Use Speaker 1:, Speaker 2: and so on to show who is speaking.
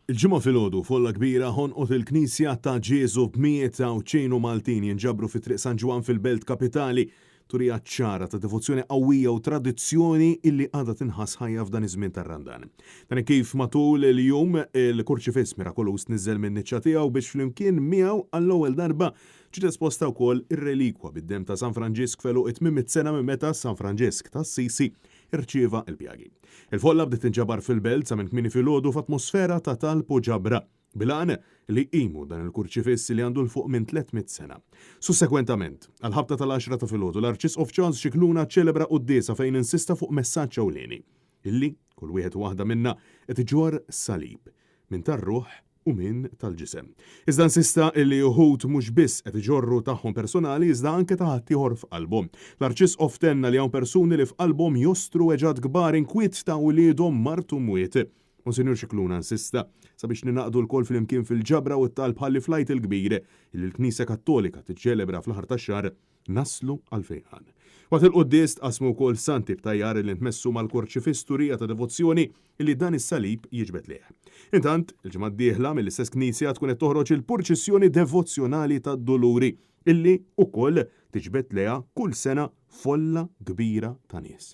Speaker 1: Il-Ġimgħa filgħodu, folla kbira ħonqot il-Knisja ta' Ġieżu b'mijiet ta' Għawdxin u Maltin jinġabru fi Triq San Ġwann fil-Belt Kapitali. Turija ċara ta' devozzjoni qawwija u tradizzjoni illi għadha tinħass ħajja f'dan iż-żmien tar-Randan. Dan hekk kif matul il-jum il-Kurċifiss mirakoluż tniżżel min-niċċa tiegħu biex flimkien miegħu għall-ewwel darba ġiet esposta wkoll ir-relikwa bid-demm ta' San Franġisk f'għeluq it-800 sena minn meta San Franġisk t'Assisi rċieva l-pjagi. Il-folla bdiet tinġabar fil-belt sa minn kmieni filgħodu f'atmosfera ta' talb u ġabra, bil-għan li jqimu dan il-kurċifiss li għandu 'l fuq minn 300 sena. Sussekwentament, għall-ħabta tal-għaxra ta' filgħodu l-Arċisqof Charles Scicluna ċċelebra quddiesa fejn insista fuq messaġġ ewlieni, illi kull wieħed u waħda minna qed iġorr salib, min tar-ruħ u min tal-ġisem. Iżda insista illi uħud mhux biss qed iġorru tagħhom personali iżda anke ta' ħaddieħor f'qalbhom. L-Arċisqof tenna li hawn persuni li f'qalbhom jostru weġgħat kbar inkwiet ta' uliedhom mard u mwiet. Monsinjur Scicluna insista sabiex ningħaqdu lkoll flimkien fil-ġabra u t-talb ħalli fl-Għid il-Kbir illi l-Knisja Kattolika tiċċelebra fl-aħħar tax-xahar naslu għall-fejqan. Waqt il-quddies tqassmu wkoll santi b'tajjar li ntmessu mal-Kurċifiss turija ta' devozzjoni li dan is-salib jiġbed lejh. Intant, il-ġimgħa d-dieħla mill-istess knisja tkun qed toħroġ il-purċissjoni devozzjonali tad-Duluri illi wkoll tiġbed lejha kull sena folla kbira ta' nies.